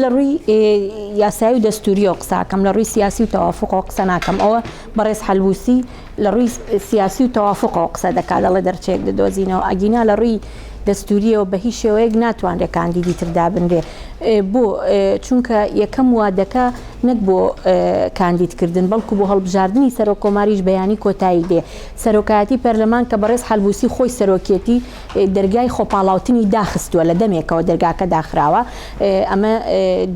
لە ڕووی یاسایی و دەستوریەوە قسە ئەکەم لە ڕووی سیاسی و تەوافقەوە قسە ناکەم ئەوە بەڕێز حەلبوسی لە ڕووی سیاسی و تەوافقەوە قسە دەکات دەڵێ دەرچەیەک دەدۆزینەوە ئەگینا لە ڕووی دەستوریەوە بە هیچ شێوەیەک ناتوانرێ کاندیدی تر دابنرێ بۆ چونکە یەکەم وادەکە نەک بۆ کاندیدکردن بەڵکو بۆ هەڵبژاردنی سەرۆک کۆماریش بەیانی کۆتایی دێ سەرۆکایەتی پەرلەمان کە بەڕێز حەلبوسی خۆی سەرۆکێتی دەرگای خۆپاڵاوتنی داخستووە لە دەمێکەوە دەرگاکە داخراوە ئەمە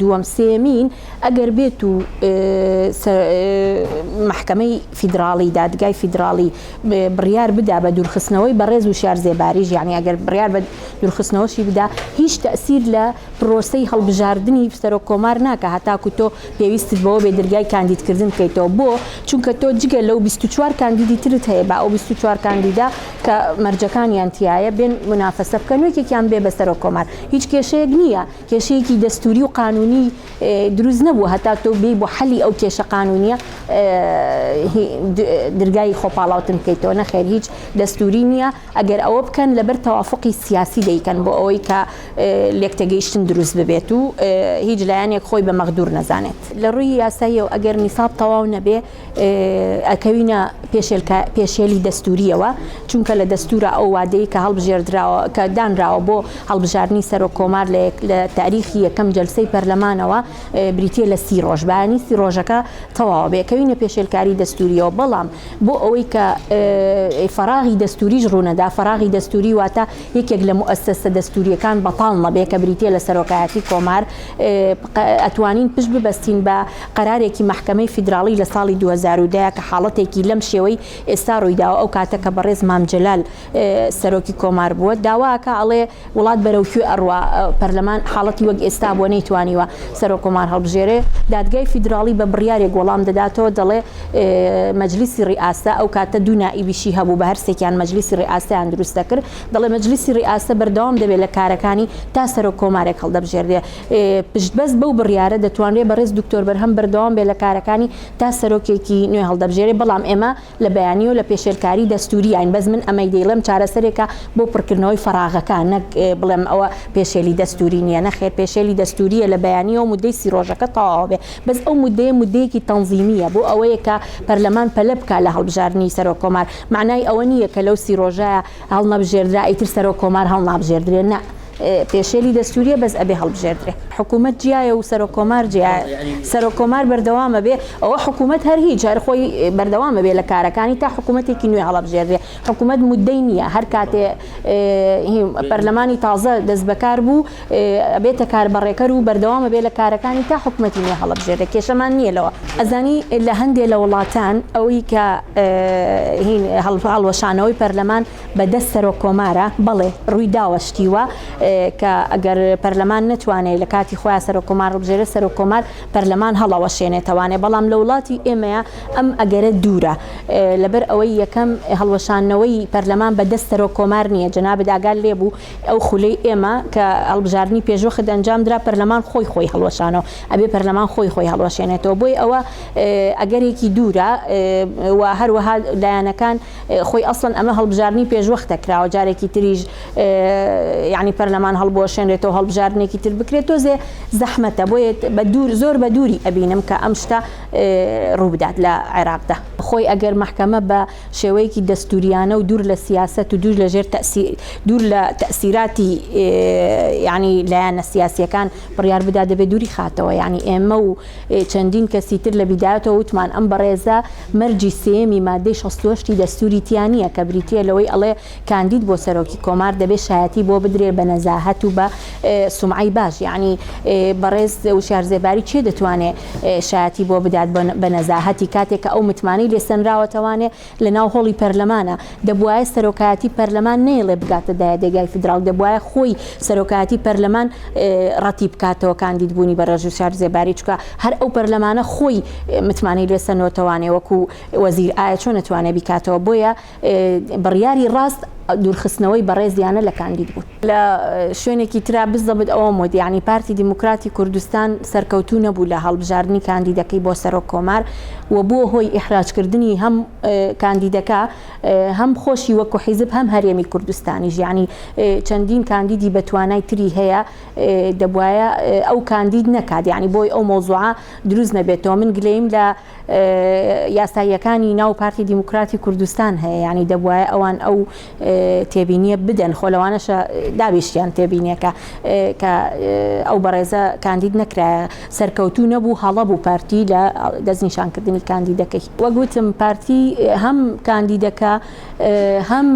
دووەم سێیەمین ئەگەر بێت و مەحکەمەی فیدراڵی دادگای فیدراڵی بڕیار بدا بە دوورخستنەوەی بەڕێز وشیار زێباریش یعنی ئەگەر بڕیار بە دوورخستنەوەشی بدا هیچ تەسیر لە پرۆسەی هەڵبژاردنی سەرۆک کۆمار ناکا هەتاکو تۆ پێویستت بەوە بێ درگای کاندیدکردن بکەیتەوە بۆ؟ چونکە تۆ جگە لەو 24 کاندیدی ترت هەیە با ئەو 24 کاندیدە کە مەرجەکانیان تیایە بێن مونافەسە بکەن و یەکێکیان بێ بە سەرۆک کۆمار هیچ کێشەیەک نییە کێشەیەکی دەستوری و قانونی دروست نەبوو هەتا تۆ بێی بۆ حەلی ئەو کێشە قانونیە درگای خۆپاڵاوتن بکەیتەوە نەخێر هیچ دەستوری نییە ئەگەر ئەوە بکەن لەبەر تەوافقی سیاسی دەیکەن بۆ ئەوەی کە لێکتێگەیشتن دروست ببێت و هیچ لایەنێک خۆی بە مەغدور نەزانێت. لە ڕووی یاساییەوە ئەگەر نیساب تەواو نەبێ ئەکەوینە پێشێلی دەستوورییەوە، چونکە لە دەستوورا ئەو وادەی کە هەڵبژێردراوە کە دانراوە بۆ هەڵبژاردنی سەرۆک کۆمار لە لە تاریخی یەکەم جەلسەی پەرلەمانەوە بریتییە لە 30 ڕۆژ بەیانی 30 ڕۆژەکە تەواوە بێ ئەکەوینە پێشێلکاری دەستوورییەوە بەڵام بۆ ئەوەی کە فەراغی دەستووریش ڕوونەدا فەراغی دەستووری واتە یەکێک لە موئەسەسە دەستوورییەکان بەتاڵ نەبێ کە بریتییە لە سەرۆکایەتی کۆمار، ئەتوانین پشت ببەستین بە قەرارێکی مەحکەمەی فیدراڵی لە ساڵی 2010 کە حاڵەتێکی لەم شێوەی ئێستا ڕوویداوە ئەو کاتە کە بەڕێز مام جەلال سەرۆکی کۆمار بووە داوا ئەکا ئەڵێ وڵات بەرەو کوێ ئەڕوا پەرلەمان حاڵەتی وەک ئێستا بووە نەیتوانیوە سەرۆک کۆمار هەڵبژێرێ دادگای فیدراڵی بە بڕیارێک وەڵام دەداتەوە دەڵێ مەجلیسی ڕیئاسە ئەو کاتە دوو نائیبیشی هەبوو بە هەرسێکیان مەجلیسی ڕیئاسەیان دروست دەکرد دەڵێ مەجلیسی ڕیئاسە بەردەوام دەبێت لە کارەکانی تا سەرۆک کۆمارێک هەڵدەبژێردرێ پشتبەست بەو بڕیارە دەتوانرێ بەڕێز دکتۆر بەرهەم بەردەوام بێت لە کارەکانی تا سەرۆکێکی نوێ هەڵدەبژێرێ بەڵام ئێمە لە بەیانیەوە لە پێشێلکاری دەستوریاین بەس من ئەمەی دەیڵێم چارەسەرێکە بۆ پڕکردنەوەی فەراغەکە نەک بڵێم ئەوە پێشێلی دەستوری نیە نەخێر پێشێلی دەستوریە لە بەیانیەوە مودەی سی ڕۆژەکە تەواو بێ بەس ئەو مودەیە مودەیەکی تەنزیمیە بۆ ئەوەیە کە پەرلەمان پەلە بکا لە هەڵبژاردنی سەرۆک کۆمار مەعنای ئەوە نیە کە لەو سی ڕۆژە هەڵنەبژێردرا ئیتر سەرۆک کۆمار هەڵنابژێردرێ نا پێشێلی دەستوریە بەس ئەبێ هەڵبژێردرێ. حکومەت جیایە و سەرۆک کۆمار جیایە سەرۆک کۆمار بەردەوام ئەبێ ئەوە حکومەت هەر هیچ هەر خۆی بەردەوام ئەبێ لە کارەکانی تا حکومەتێکی نوێ هەڵەبژێردرێ حکومەت مودەی نییە هەر کاتێ پەرلەمانی تازە دەست بەکار بوو ئەبێتە کاربەڕێکەر و بەردەوام ئەبێ لە کارەکانی تا حکومەتی نوێ هەڵەبژێردرێ کێشەمان نییە لەوە ئەزانی لە هەندێ لە وڵاتان ئەوەی کە هەڵوەشانەوەی پەرلەمان بە دەست سەرۆک کۆمارە، بەڵێ ڕووی داوە شتی وا کە ئەگەر پەرلەمان نەتوانێ لە کاتی خۆیا سەرۆک کۆمار هەڵبژێرێ سەرۆک کۆمار پەرلەمان هەڵەوەشێنێتەوانێ بەڵام لە وڵاتی ئێمەیا ئەم ئەگەرە دوورە لەبەر ئەوەی یەکەم هەڵوەشاندنەوەی پەرلەمان بە دەست سەرۆک کۆمار نییە جەنابت ئاگات لێ بوو ئەو خولەی ئێمە کە هەڵبژاردنی پێشوەخت ئەنجام درا پەرلەمان خۆی خۆی هەڵوەشانەوە ئەبێ پەرلەمان خۆی خۆی هەڵوەشێنێتەوە بۆیە ئەوە ئەگەرێکی دوورە و هەروەها لایەنەکان خۆی ئەسڵەن ئەمە هەڵبژاردنی پێشوەختە کراوە جارێکی تریش یعنی پەرلەمان هەڵبوەشێنرێتەوە هەڵبژاردنێکی تر بکرێت تۆزێ زەحمەتە بۆیە بە دوور زۆر بە دووری ئەبینم کە ئەم شتە ڕووبدات لە عێراقدا. خۆی ئەگەر مەحکەمە بە شێوەیەکی دەستوریانە و دوور لە سیاسەت و دوور لە ژێر تەئسی دوور لە تەئسیراتی یعنی لایەنە سیاسیەکان بڕیار بدا دەبێ دووری خاتەوە یعنی ئێمە و چەندین کەسی تر لە بیدایەتەوە وتمان ئەم بەڕێزە مەرجی سێیەمی مادەی 68 ی دەستوری تیا نییە کە بریتییە لەوەی ئەڵێ کاندید بۆ سەرۆکی کۆمار دەبێ شایەتی بۆ بدرێ بە نەزاهەت و بە سومعەی باش یەعنی بەڕێز وشیار زێباری کێ دەتوانێ شایەتی بۆ بدات بە نەزاهەتی کاتێک کە ئەو متمانەی لێ سەنراوەتەوانێ لە ناو هۆڵی پەرلەمانە دەبوایە سەرۆکایەتی پەرلەمان نەیڵێ بگاتە دایەدەگای فیدراڵ دەبوایە خۆی سەرۆکایەتی پەرلەمان ڕەتی بکاتەوە کاندید بوونی بەڕێز وشیار زێباری چونکە هەر ئەو پەرلەمانە خۆی متمانەی لێ سەنۆتەوانێ وەکو وەزیر ئایا چۆن ئەتوانێ بیکاتەوە بۆیە بڕیاری ڕاست. دوورخستنەوەی بەڕێزیانە لە کاندید بوون. لە شوێنێکی ترا بزەبت ئەوەم وت یانی پارتی دیموکراتی کوردستان سەرکەوتوو نەبوو لە هەڵبژاردنی کاندیدەکەی بۆ سەرۆک کۆمار و بووە هۆی ئیحراجکردنی هەم کاندیدەکە هەم خۆشی وەکو حیزب هەم هەرێمی کوردستانیش یانی چەندین کاندیدی بەتوانای تری هەیە دەبوایە ئەو کاندید نەکات یانی بۆی ئەو مەوزوعە دروست نەبێتەوە من گلەیم لە یاساییەکانی ناو پارتی دیموکراتی کوردستان هەیە یانی دەبوایە ئەوان ئەو تێبینیە بدەن خۆ لەوانەشە دابیشتیان تێبینیەکە کە ئەو بەڕێزە کاندید نەکرایە سەرکەوتوو نەبوو هەڵە بوو پارتی لە دەستنیشانکردنی کاندیدەکەی وەک وتم پارتی هەم کاندیدەکە هەم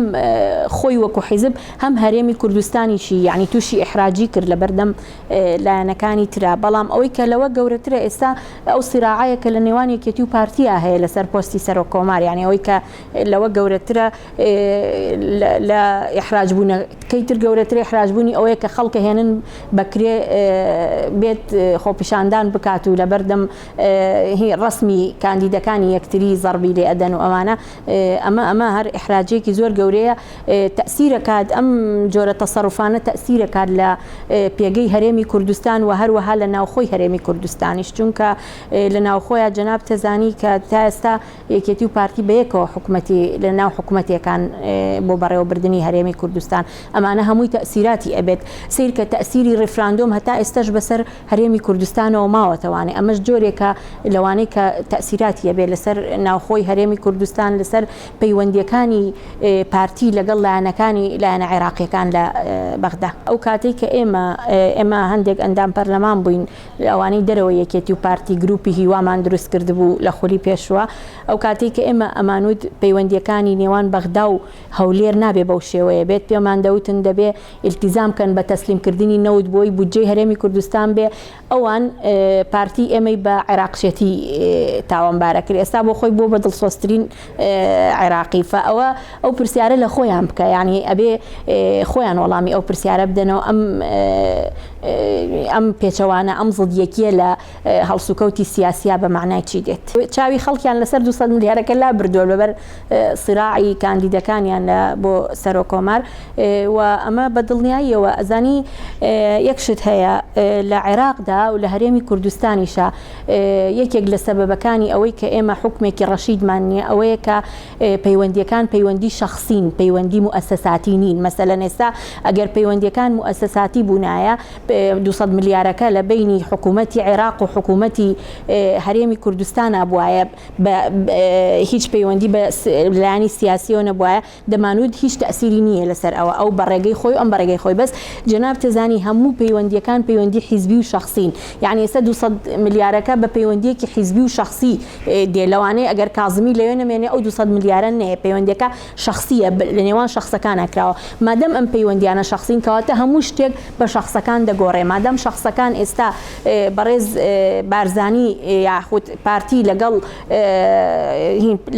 خۆی وەکو حیزب هەم هەرێمی کوردستانیشی یعنی تووشی ئیحراجی کرد لە بەردەم لایەنەکانی ترا بەڵام ئەوەی کە لەوە گەورەترە ئێستا ئەو سیراعەیە کە لە نێوان یەکێتی و پارتیا هەیە لەسەر پۆستی سەرۆک کۆمار یعنی ئەوەی کە لەوە گەورەترە لە ئیحراج بوونەکەی تر گەورەتر ئیحراج بوونی ئەوەیە کە خەڵکە هێنن بەکرێ بێت خۆپیشاندان بکات و لەبەردەم ڕسمی کاندیدەکانی یەکتری زەربی لێ ئەدەن و ئەمانە ئەمە ئەمە هەر ئیحراجێکی زۆر گەورەیە تەئسیرەکات ئەم جۆرە تەسەروفانە تەئسیرەکات لە پێگەی هەرێمی کوردستان و هەروەها لە ناوخۆی هەرێمی کوردستانیش چونکە لە ناوخۆیا جەناب تەزانی کە تا ئێستا یەکێتی و پارتی بەیەکەوە حکومەتی لە ناو حکومەتێکان بۆ بەڕێوەبردنی هەرێمی کوردستان ئەمانە هەمووی تەئسیراتی ئەبێت سەیرکە تەئسیری ڕیفراندۆم هەتا ئێستاش بەسەر هەرێمی کوردستانەوە ماوەتەوانێ ئەمەش جۆرێکە لەوانەی کە تەئسیراتی ئەبێت لەسەر ناوخۆی هەرێمی کوردستان لەسەر پەیوەندیەکانی پارتی لەگەڵ لایەنەکانی لایەنە عێراقیەکان لە بەغدا. ئەو کاتەی کە ئێمە ئێمە هەندێک ئەندام پەرلەمان بووین ئەوانەی دەرەوەی یەکێتی و پارتی گروپی هیوامان دروست کردبوو لە خولی پێشوە ئەو کاتەی کە ئێمە ئەمانوت پەیوەندیەکانی نێوان بەغدا و هەولێر نابێ بەو شێوەیە بێت پێمان دەوتن دەبێ ئیلتیزام کەن بە تەسلیم کردنی نەوت بۆی بودجەی هەرێمی کوردستان بێ ئەوان پارتی ئێمەی بە عێراقچێتی تاوانبارە کرد ئێستا بۆ خۆی بووە بە دڵسۆزترین عێراقی فە ئەوە ئەو پرسیارە لە خۆیان بکە یعنی ئەبێ خۆیان وەڵامی ئەو پرسیارە بدەنەوە ئەم ئەم پێچەوانە ئەم زدیەکیە لە هەڵسوکەوتی سیاسیا بە معنای چی دێت چاوی خەڵکیان لەسەر 200 ملیارەکە لا بردووە لەبەر سراعی کاندیدەکانیان لە بۆ سەرۆکۆمار و ئەمە بە دڵنیاییەوە ئەزانی یەک شت هەیە لە عێراقدا و لە هەرێمی کوردستانیشا یەکێک لە سەبەبەکانی ئەوەی کە ئێمە حوکمێکی ڕەشیدمان نییە ئەوەیە کە پەیوەندیەکان پەیوەندی شەخسین پەیوەندی موئەسەساتی نین مەسەلەن ئێستا ئەگەر پەیوەندیەکان موئەسەساتی بوونایە 200 ملیارەکە لە بەینی حکوومەتی عێراق و حکوومەتی هەرێمی کوردستانا بوایە بە هیچ پەیوەندی بە لایەنی سیاسیەوە نەبوایە دەمانوت هیچ تەئسیری نییە لەسەر ئەوە، ئەو بە ڕێگەی خۆی و ئەم بە ڕێگەی خۆی، بەس جەنابت دەزانی هەموو پەیوەندییەکان پەیوەندی حیزبی و شەخسین، یەعنی ئێستا 200 ملیارەکە بە پەیوەندییەکی حیزبی و شەخسی دێ، لەوانەیە ئەگەر کازمی لەوێ نەمێنێ ئەو 200 ملیارە نەیە، پەیوەندییەکە شەخسییە لە نێوان شەخسەکانا کراوە، مادەم ئەم پەیوەندییانە شەخسین کەواتە هەموو شتێک بە شەخسەکان دەگۆڕێ، مادەم شەخسەکان ئێستا بەڕێز بارزانی یاخود پارتی لەگەڵ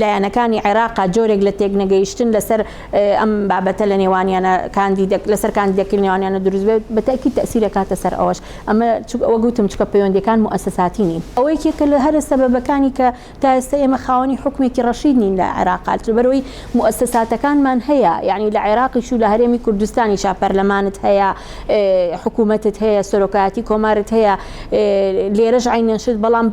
لایەنەکانی عێراقا جۆرێک لە تێکنەگەیشتن لەسەر ئەم بابەتە لە نێوانیانە کاندیدەک لەسەر کاندیدەکەی نێوانیانە دروست بێت بە تەئکید تەئسیر ئەکاتە سەر ئەوەش ئەمە چونکە وەک وتم چونکە پەیوەندیەکان موئەسەساتی نین. ئەوە یەکێکە لە هەرە سەبەبەکانی کە تا ئێستا ئێمە خاوەنی حوکمێکی ڕەشید نین لە عێراقا لەبەرئەوەی موئەسەساتەکانمان هەیە یانی لە عێراقیش و لە هەرێمی کوردستانیشا پەرلەمانت هەیە حکوومەتت هەیە، سەرۆکایەتی کۆمارت هەیە، لێرەش عەینەن شت، بەڵام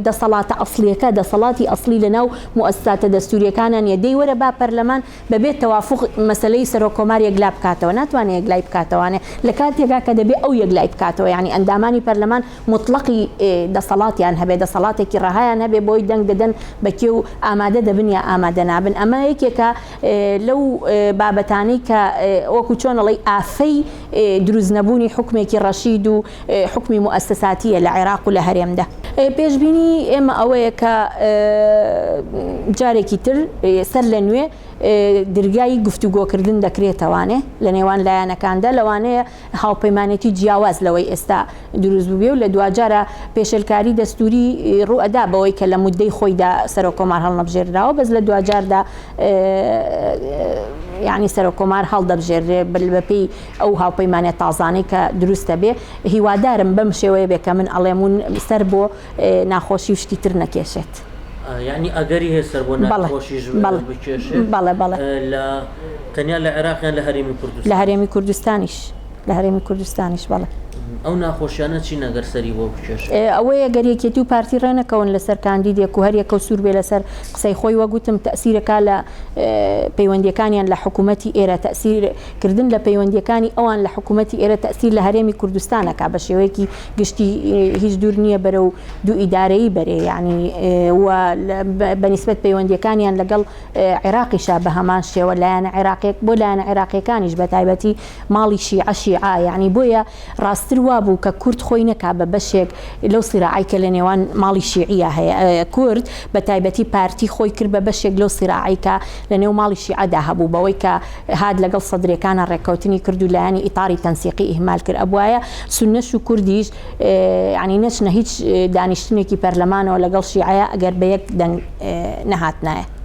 دەسەڵاتە ئەسڵیەکە، دەسەڵاتی ئەسڵی لەناو موئەسساتە دەستووریەکانا نیە. دەی وەرە با پەرلەمان بەبێ تەوافوق مەسەلەی سەرۆک کۆمار یەکلا بکاتەوە. ناتوانێ یەکلای بکاتەوانێ لە کاتێکا کە دەبێ ئەو یەکلای بکاتەوە. یانی ئەندامانی پەرلەمان موتڵەقی دەسەڵاتیان هەبێ، دەسەڵاتێکی ڕەهایان هەبێ بۆی دەنگ دەدەن بە کێ و ئامادە دەبن یا ئامادە نابن. ئەمە یەکێکە لەو بابەتانەی کە وەکو چۆن ئەڵێی ئافەی دروست نەبوونی حوکمێکی ڕەشید و حوکمی موئەسەساتییە لە عێراق و لە هەرێمدا. پێشبینی ئێمە ئەوەیە کە جارێکی تر سەر لە نوێ درگای گفتوگۆکردن دەکرێتەوانێ لە نێوان لایەنەکاندا، لەوانەیە هاوپەیمانێتی جیاواز لەوەی ئێستا دروست بووبێ و لە دواجارا پێشێلکاری دەستووری ڕوو ئەدا بەوەی کە لە موددەی خۆیدا سەرۆک کۆمار هەڵنەبژێردراوە بەس لە دواجاردا یانی سەرۆک کۆمار هەڵدەبژێردرێ بە پێی ئەو هاوپەیمانە تازانەی کە دروست دەبێ هیوادارم بەم شێوەیە بێ کە من ئەڵێم و سەر بۆ ناخۆشی و شتی تر نەکێشێت. یانی ئەگەری هەیە سەر بۆ ناخۆشیش بکێشێت؟ بەڵێ بەڵێ. لە. تەنیا لە عێراق یان لە هەرێمی کوردستان؟ لە هەرێمی کوردستانیش، لە هەرێمی کوردستانیش بەڵێ. ئەو ناخۆشیانە چین ئەگەر سەری بۆ بکێشین؟ ئەوەیە گەر یەکێتی و پارتی ڕێنەکەون لەسەر کاندیدێک و هەر یەکەو سوور بێ لەسەر قسەی خۆی وەک وتم تەئسیرەکا لە پەیوەندیەکانیان لە حکوومەتی ئێرە تەئسیر کردن لە پەیوەندیەکانی ئەوان لە حکوومەتی ئێرە تەئسیر لە هەرێمی کوردستان ئەکا بە شێوەیەکی گشتی هیچ دوور نییە بەرەو دوو ئیدارەیی بەرێ یانی و بە نیسبەت پەیوەندیەکانیان لەگەڵ عێراقیشا بە هەمان شێوە لایەنە عێراقیەک بۆ لایەنە عێراقیەکانیش بە تایبەتی ماڵی شیعە شیعە یانی بۆیە ڕاستتر وابوو کە کورد خۆی نەکا بە بەشێک لەو سیراعەی کە لە نێوان ماڵی شیعییا هەیە. کورد، بە تایبەتی پارتی خۆی کرد بە بەشێک لەو سیراعەی کە لە نێو ماڵی شیعەدا هەبوو بەوەی کە هات لەگەڵ سەدرێکانا ڕێککەوتنی کرد و لایەنی ئیتاری تەنسیقی ئیهمال کرد. ئەبوایە سوننەش و کوردیش یانی نەچنە هیچ دانیشتنێکی پەرلەمانەوە لەگەڵ شیعەیا ئەگەر بە یەک دەنگ نەهاتنایە.